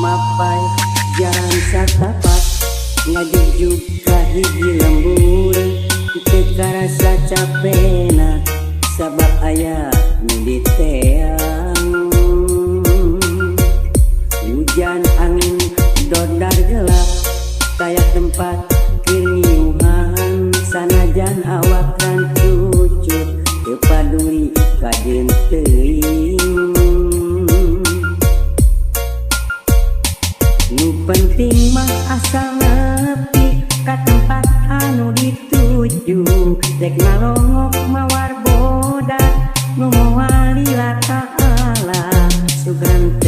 Mapay jalan satapak ngajugjug ka hiji lembur, teu karasa capena sabab aya nu diteang. Hujan angin dodar gelap taya tempat keur ngiuhan, sanajan awak rancucut teu paduli kajeun teuing. Nu penting mah asal nepi ka tempat anu dituju, rek ngalongok mawar bodas nu moal lila ta'ala. Sugan.